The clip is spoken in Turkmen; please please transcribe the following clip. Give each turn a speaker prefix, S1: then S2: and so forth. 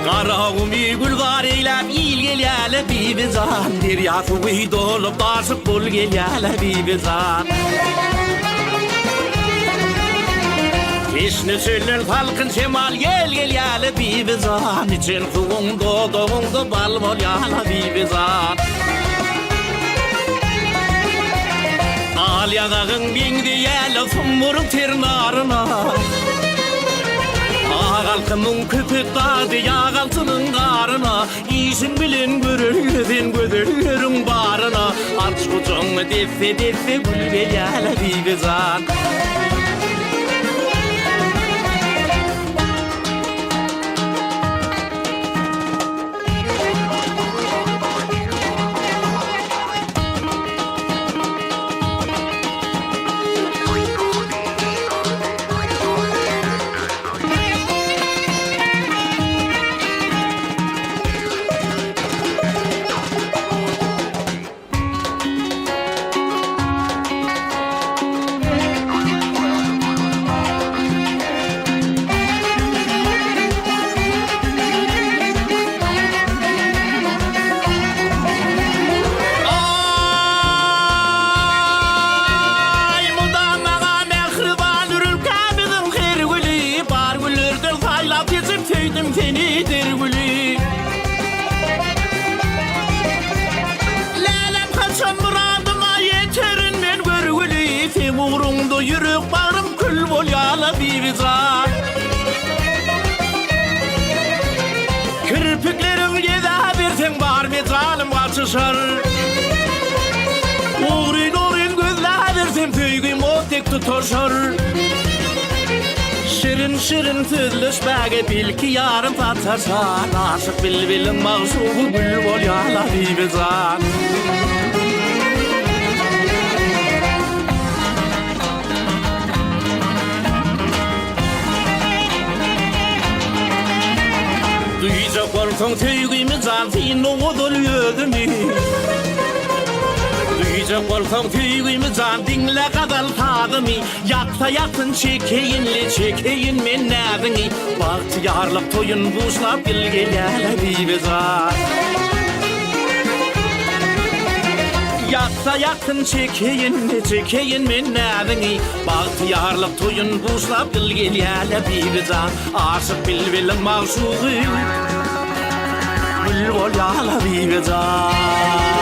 S1: Garagumy gülzar eýläp il gelýäle Bibijan Derýa suwy dolup daşyp bol gelýäle Bibijan Teşne çölden salkyn şemal ýel gelýäle Bibijan Içen suwuň dodagyňda bal bolýala Bibijan Al ýaňagyň meňzeýäle sumburyň ter naryna Ak alkymyň köpet dady ýag altynyň garyna Işiň bilen görelde sen gözelleriň baryna Aç gujagyňy desse-desse gül gelýäle Bibijan. Aý, mydam maňa mähriban ülkämiziň her güli, Bar güllerden saýlap seçip söýdüm seni der güli. Läläm haçan myradyma ýeterin men görgüli, Seň ugruňda ýürek bagrym kül bolýala Bibijan. Kirpikleriň gezäberseň bar mejalym gaçyşar. Ogryn-ogryn gözläbersem söýgim ot dek tutaşar. Şirin-şirin sözleşmäge belki ýarym sataşar. Aşyk bilbiliň magşugy gül bolýar-la Bibijan. Duýjak bolsaň söýgimi jan synla ozal özümi Duýjak bolsaň söýgimi jan diňle gazal sazymy Ýaksa ýaksyn çekeýinli çekeýin men näziňi Bagtyýarlyk toýun buşlap ýyl gelýäle bibijan Ýaksa ýaksyn çekeýinli çekeýin men näziňi Bagtyýarlyk toýun buşlap ýyl gelýäle Bibijan Aşyk bilbiliň magşugy Gül bolýala Bibijan.